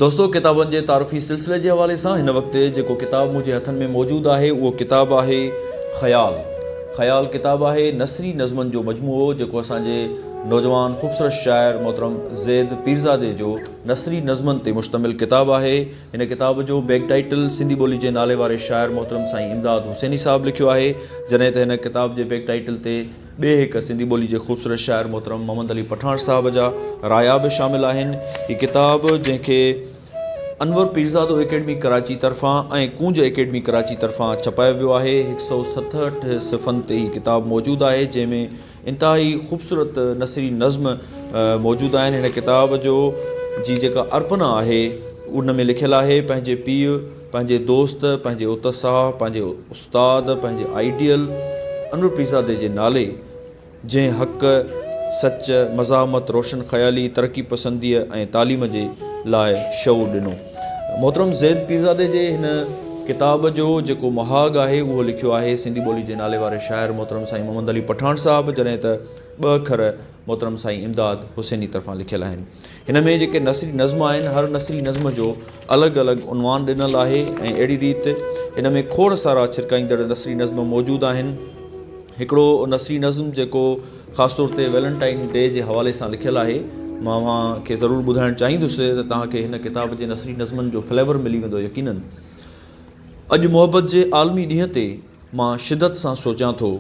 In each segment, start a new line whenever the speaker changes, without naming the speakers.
دوستو ڪتابن جي تعارفي سلسلي جي حوالي سان هن وقت جيڪو ڪتاب منهنجي هٿن ۾ موجود آهي اهو ڪتاب آهي خيال خيال ڪتاب آهي نثري نظمن جو مجموعو جيڪو اسان جي نوجوان خوبصورت شاعر محترم زيد پيرزادي جو نثري نظمن تي مشتمل ڪتاب آهي هن ڪتاب جو بيڪ ٽائيٽل سنڌي ٻولي جي نالي واري شاعر محترم سائين امداد حسيني صاحب لکيو آهي جڏهن ته هن ڪتاب جي بيڪ ٽائيٽل تي ٻئي هڪ سنڌي ٻولي جي خوبصورت شاعر محترم محمد علي پٺاڻ صاحب جا رايا به شامل آهن. هي ڪتاب جنهن کي انور پيرزادو اڪيڊمي ڪراچي طرفان ۽ ڪونج اڪيڊمي ڪراچي طرفان ڇپايو ويو آهي. هڪ سئو ستهٺ صفحن تي هي ڪتاب موجود آهي جنهن ۾ انتهائي خوبصورت نثري نظم موجود آهن. هن ڪتاب جو جي جيڪا ارپنا آهي ان ۾ لکيل آهي پنهنجي پيء، پنهنجي دوست، پنهنجي اتساهه، پنهنجي استاد، پنهنجي آئيڊيل انور پيرزادي جي نالي، جنهن حق، سچ، مزاحمت، روشن خيالي، ترقي پسنديء ۽ تعليم جي لاء شعور ڏنو. محترم زيد پيرزادي جي هن ڪتاب جو جيڪو مهاڳ آهي اهو لکيو آهي سنڌي ٻولي جي نالي واري شاعر محترم سائين محمد علي پٺاڻ صاحب جڏهن ته ٻه اکر محترم سائين امداد حسيني طرفان لکيل آهن. هن ۾ جيڪي نثري نظم آهن، هر نثري نظم جو الڳ الڳ عنوان ڏنل آهي ۽ اهڙي ريت هن ۾ کوڙ سارا ڇرڪائيندڙ نثري نظم موجود آهن. هڪڙو نثري نظم جيڪو خاص طور تي ويلنٽائن ڊي جي حوالي سان لکيل آهي، مان اوهان کي ضرور ٻڌائڻ چاهيندس ته توهان کي هن ڪتاب جي نثري نظمن جو فليور ملي ويندو يقينن. اڄ محبت جي عالمي ڏينهن تي مان شدت سان سوچيان ٿو.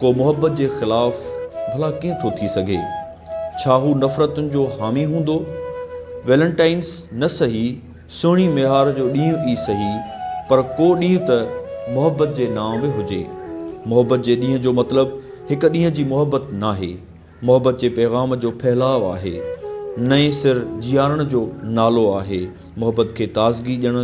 ڪو محبت جي خلاف ڀلا ڪيئن ٿو ٿي سگهي؟ ڇا هو نفرتن جو حامي هوندو؟ ويلنٽائنس نه سهي، سهڻي ميهار جو ڏينهن ئي سهي، پر ڪو ڏينهن ته محبت جي نانء به هجي. محبت جي ڏينهن جو مطلب هڪ ڏينهن جي محبت ناهي. محبت جي پيغام جو ڦهلاء آهي. نئين سر جيارڻ جو نالو آهي. محبت کي تازگي ڏيڻ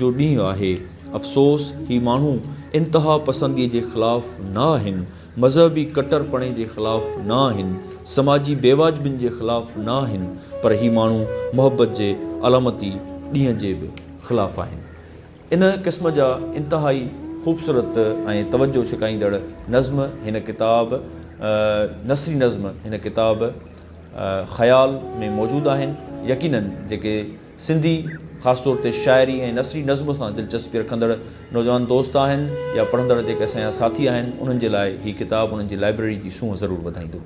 جو ڏينهن آهي. افسوس هي ماڻهو انتها پسندي جي خلاف نه آهن، مذهبي ڪٽرپڻي جي خلاف نه آهن، سماجي بيواجبين جي خلاف نه آهن، پر هي ماڻهو محبت جي علامتي ڏينهن جي به خلاف آهن. ان قسم جا انتهائي خوبصورت ۽ توجهه ڇڪائيندڙ نظم هن ڪتاب نثري نظم هن ڪتاب خيال ۾ موجود آهن. يقيناً جيڪي سنڌي خاص طور تي شاعري ۽ نثري نظم سان دلچسپي رکندڙ نوجوان دوست آهن يا پڙهندڙ جيڪي اسان جا ساٿي آهن انهن جي لاء هي ڪتاب انهن جي لائبريري جي سونهن ضرور وڌائيندو.